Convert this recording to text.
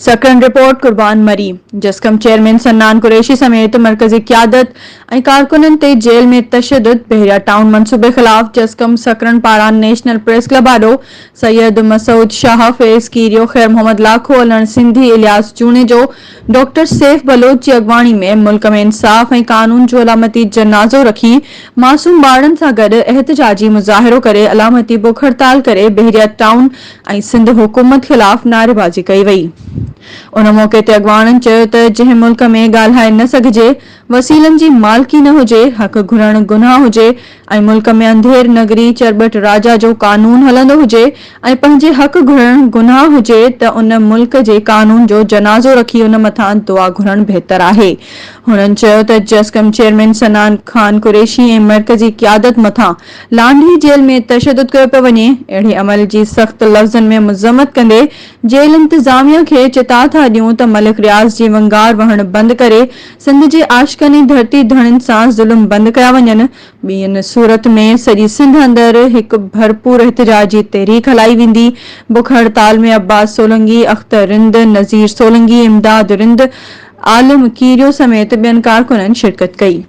Sakrand, report, قربان مري، جسقم chairman سنان قريشي سميت مرڪزي قيادت ۽ ڪارڪنن تي جيل ۾ تشدد، بحريا ٽائون منصوبي خلاف جسقم سڪرنڊ پاران نيشنل پريس ڪلب آڏو سيد مسعود شاهه، فيض ڪيريو، خير محمد لاکو، علڻ سنڌي، الياس جوڻيجو، ڊاڪٽر سيف بلوچ جي اڳواڻي ۾ ملڪ ۾ انصاف ۽ قانون جو علامتي جنازو رکي معصوم ٻارڙن سان گڏ احتجاجي مظاهرو ڪري علامتي بک هڙتال ڪري بحريا ٽائون ۽ سنڌ حڪومت خلاف نعريبازي ڪئي وئي. ان موقعي تي اڳواڻن چيو ته جنهن ملڪ ۾ ڳالهائي نه سگهجي، وسيلن جي مالڪي نه هجي، حق گهرڻ گناهه هجي ۽ ملڪ ۾ انڌير نگري چرٻٽ راجا جو قانون هلندو هجي ۽ پنهنجي حق گهرڻ گناهه هجي ته ان ملڪ جي قانون جو جنازو رکي ان مٿان دعا گهرڻ بهتر آهي. هنن چيو ته جسقم چيئرمين صنعان خان قريشي ۽ مرڪزي قيادت مٿان لانڍي جيل ۾ تشدد ڪيو پيو وڃي، اهڙي عمل جي سخت لفظن ۾ مذمت ڪندي جيل انتظاميا کي چتاء ٿا ڏيون ته ملڪ رياض جي ونگار وهڻ بند ڪري سنڌ جي عاشقن ۽ ڌرتي ڌڻين سان ظلم بند ڪيا وڃن، ٻين صورت ۾ سڄي سنڌ اندر هڪ ڀرپور احتجاجي تحريڪ هلائي ويندي، بک هڙتال ۾ عباس سولنگي، اختر رند، نذير سولنگي، امداد رند، عالم ڪيريو سميت ٻين ڪارڪنن شرڪت ڪئي.